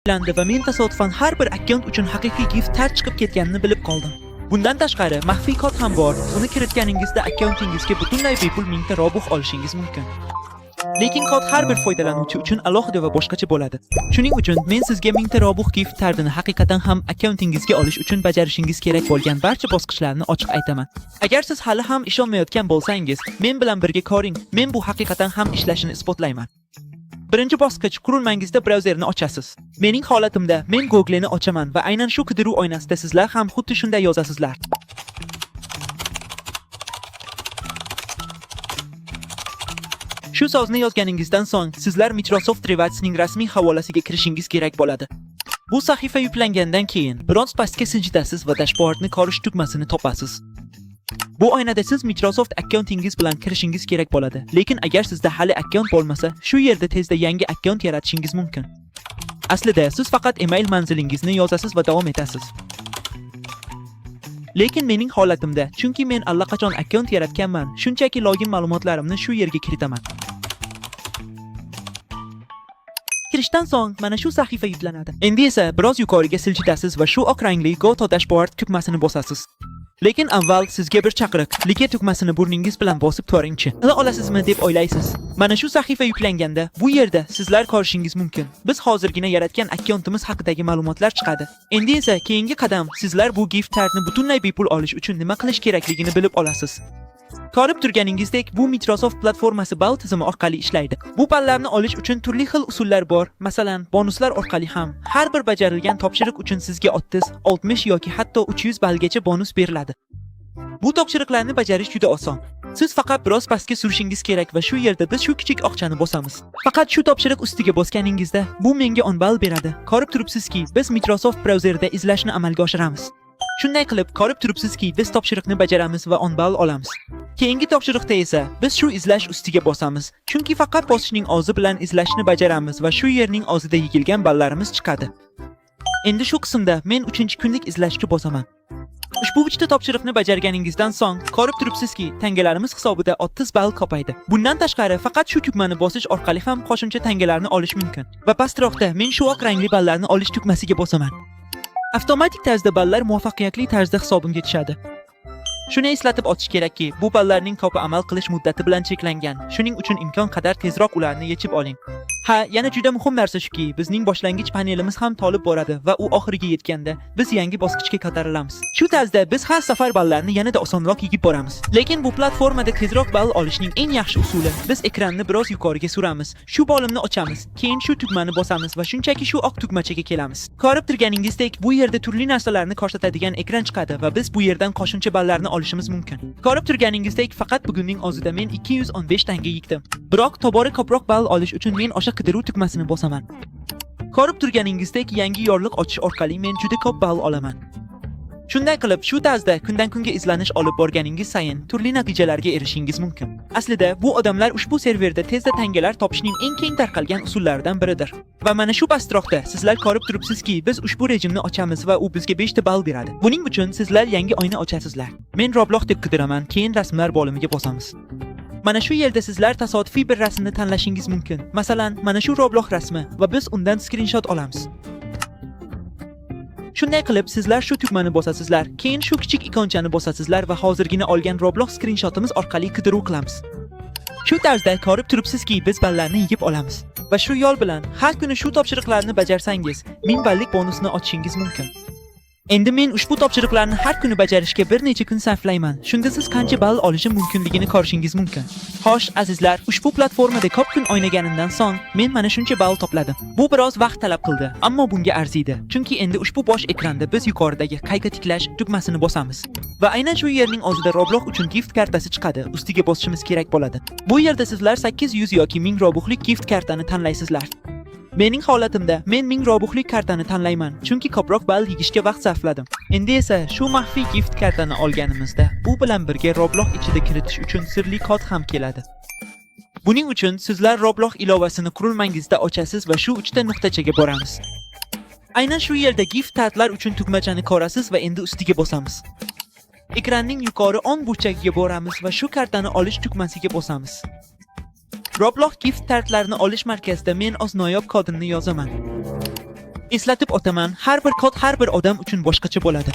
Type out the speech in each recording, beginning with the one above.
Landi va men tasodifan har bir akkaunt uchun haqiqiy gift card chiqib ketganini bilib qoldim. Bundan tashqari, maxfiy kod ham bor. Uni kiritganingizda akkauntingizga butunlay bepul 1000 ta Robux olishingiz mumkin. Lekin kod har bir foydalanuvchi uchun alohida va boshqacha bo'ladi. Shuning uchun men sizga 1000 ta Robux gift cardini haqiqatan ham akkauntingizga olish uchun bajarishingiz kerak bo'lgan barcha bosqichlarni ochiq aytaman. Agar siz hali ham ishonmayotgan bo'lsangiz, men bilan birga ko'ring. Men bu haqiqatan ham ishlashini isbotlayman. Birinchi bosqich: qurilmangizda brauzerni ochasiz. Mening holatimda men Google'ni ochaman va aynan shu qidiruv oynasida sizlar ham xuddi shunday yozasizlar. Shu so'zni yozganingizdan so'ng sizlar Microsoft Rewards'ning rasmiy havolasiga kirishingiz kerak bo'ladi. Bu sahifa yuklangandan keyin biroz pastga siljitasiz va dashboardni ko'rish tugmasini topasiz. Bu oynada siz Microsoft akkauntingiz bilan kirishingiz kerak bo'ladi. Lekin agar sizda hali akkaunt bo'lmasa, shu yerda tezda yangi akkaunt yaratishingiz mumkin. Aslida siz faqat email manzilingizni yozasiz va davom etasiz. Lekin mening holatimda, chunki men allaqachon akkaunt yaratganman, shunchaki login ma'lumotlarimni shu yerga kiritaman. Kirishdan so'ng mana shu sahifa yuklanadi. Endi esa biroz yuqoriga siljitasiz va shu oq rangli Go to Dashboard tugmasini bosasiz. Lekin avval sizga bir chaqiriq. Like tugmasini burningiz bilan bosib ko'ringchi. Qila olasizmi deb o'ylaysiz. Mana shu sahifa yuklanganda bu yerda sizlar ko'rishingiz mumkin. Biz hozirgina yaratgan akkauntimiz haqidagi ma'lumotlar chiqadi. Endi esa keyingi qadam: sizlar bu gift cardni butunlay bepul olish uchun nima qilish kerakligini bilib olasiz. Ko'rib turganingizdek, bu Microsoft platformasi ball tizimi orqali ishlaydi. Bu ballarni olish uchun turli xil usullar bor. Masalan, bonuslar orqali ham. Har bir bajarilgan topshiriq uchun sizga 30, 60 yoki hatto 300 ballgacha bonus beriladi. Bu topshiriqlarni bajarish juda oson. Siz faqat biroz pastga surishingiz kerak va shu yerda biz shu kichik oqchani bosamiz. Faqat shu topshiriq ustiga bosganingizda bu menga 10 ball beradi. Ko'rib turibsizki, biz Microsoft brauzerida izlashni amalga oshiramiz. Shunday qilib, ko'rib turibsizki, biz topshiriqni bajaramiz va 10 ball olamiz. Keyingi topshiriqda esa biz shu izlash ustiga bosamiz. Chunki faqat bosishning o'zi bilan izlashni bajaramiz va shu yerning o'zida yig'ilgan ballarimiz chiqadi. Endi shu qismda men 3-kunlik izlashga bosaman. Ushbu uchta topshiriqni bajarganingizdan so'ng ko'rib turibsizki, tangalarimiz hisobida 30 ball ko'paydi. Bundan tashqari, faqat shu tugmani bosish orqali ham qo'shimcha tangalarni olish mumkin. Va pastroqda men shu oq rangli ballarni olish tugmasiga bosaman. Avtomatik tarzda ballar muvaffaqiyatli tarzda hisobimga tushadi. Shuni eslatib o'tish kerakki, bu ballarning ko'pi amal qilish muddati bilan cheklangan. Shuning uchun imkon qadar tezroq ularni yechib oling. Ha, yana juda muhim narsa shuki, bizning boshlang'ich panelimiz ham to'lib boradi va u oxiriga yetganda biz yangi bosqichga ko'tarilamiz. Shu tarzda biz har safar ballarni yanada osonroq yig'ib boramiz. Lekin bu platformada tezroq ball olishning eng yaxshi usuli: biz ekranni biroz yuqoriga suramiz. Shu bo'limni ochamiz, keyin shu tugmani bosamiz va shunchaki shu oq tugmachaga kelamiz. Ko'rib turganingizdek, bu yerda turli narsalarni ko'rsatadigan ekran chiqadi va biz bu yerdan qo'shimcha ballarni olishimiz mumkin. Ko'rib turganingizdek, faqat bugunning o'zida men 215 tanga yig'dim. Biroq tobora ko'proq ball olish uchun men o'sha qidiruv tugmasini bosaman. Ko'rib turganingizdek, yangi yorliq ochish orqali men juda ko'p ball olaman. Shunday qilib, shu tarzda kundan kunga izlanish olib borganingiz sayin turli natijalarga erishingiz mumkin. Aslida bu odamlar ushbu serverda tezda tangalar topishning eng keng tarqalgan usullaridan biridir. Va mana shu pastroqda sizlar ko'rib turibsizki, biz ushbu rejimni ochamiz va u bizga 5 ta ball beradi. Buning uchun sizlar yangi oyna ochasizlar. Men Roblox deb qidiraman, keyin rasmlar bo'limiga bosamiz. Mana shu yerda sizlar tasodifiy bir rasmni tanlashingiz mumkin. Masalan, mana shu Roblox rasmi va biz undan skrinshot olamiz. Shunday qilib, sizlar shu tugmani bosasizlar, keyin shu kichik ikonchani bosasizlar va hozirgina olgan Roblox skrinshotimiz orqali qidiruv qilamiz. Shu tarzda ko'rib turibsizki, biz ballarni yig'ib olamiz. Va shu yo'l bilan har kuni shu topshiriqlarni bajarsangiz, 1000 ballik bonusni ochishingiz mumkin. Endi men ushbu topshiriqlarni har kuni bajarishga bir necha kun sarflayman. Shunda siz qancha ball olishim mumkinligini ko'rishingiz mumkin. Xo'sh, azizlar, ushbu platformada ko'p kun o'ynaganimdan so'ng men mana shuncha ball to'pladim. Bu biroz vaqt talab qildi, ammo bunga arziydi. Chunki endi ushbu bosh ekranda biz yuqoridagi qayta tiklash tugmasini bosamiz. Va aynan shu yerning o'zida Roblox uchun gift kartasi chiqadi. Ustiga bosishimiz kerak bo'ladi. Bu yerda sizlar 800 yoki 1000 Robuxlik gift kartani tanlaysizlar. Mening holatimda men 1000 Robuxlik kartani tanlayman, chunki ko'proq ball yig'ishga vaqt sarfladim. Endi esa shu maxfiy gift kartani olganimizda, bu bilan birga Roblox ichida kiritish uchun sirli kod ham keladi. Buning uchun sizlar Roblox ilovasini qurilmangizda ochasiz va shu uchta nuqtachaga boramiz. Aynan shu yerda gift kartlar uchun tugmachani ko'rasiz va endi ustiga bosamiz. Ekranning yuqori o'ng burchagiga boramiz va shu kartani olish tugmasiga bosamiz. Roblox gift kartlarini olish markazida men o'z noyob kodimni yozaman. Eslatib o'taman, har bir kod har bir odam uchun boshqacha bo'ladi.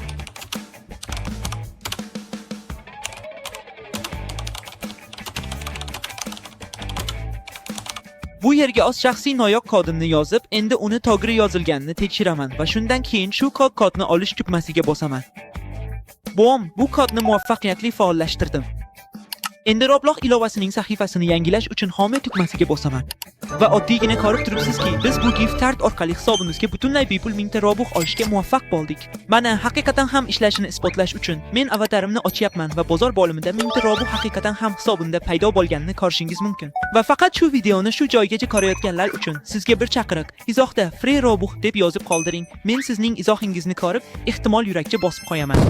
Bu yerga o'z shaxsiy noyob kodimni yozib, endi uni to'g'ri yozilganini tekshiraman va shundan keyin shu kodni olish tugmasiga bosaman. Bom, bu kodni muvaffaqiyatli faollashtirdim. Endi Roblox ilovasining sahifasini yangilash uchun Home tugmasiga bosaman. Va oddiygina ko'rib turibsizki, biz bu gift card orqali hisobimizga butunlay bepul 1000 ta Robux olishga muvaffaq bo'ldik. Mana haqiqatan ham ishlashini isbotlash uchun men avatarimni ochyapman va bozor bo'limida 1000 ta Robux haqiqatan ham hisobimda paydo bo'lganini ko'rishingiz mumkin. Va faqat shu videoni shu joygacha ko'rayotganlar uchun sizga bir chaqiriq. Izohda free Robux deb yozib qoldiring. Men sizning izohingizni ko'rib, ehtimol yurakcha bosib qo'yaman.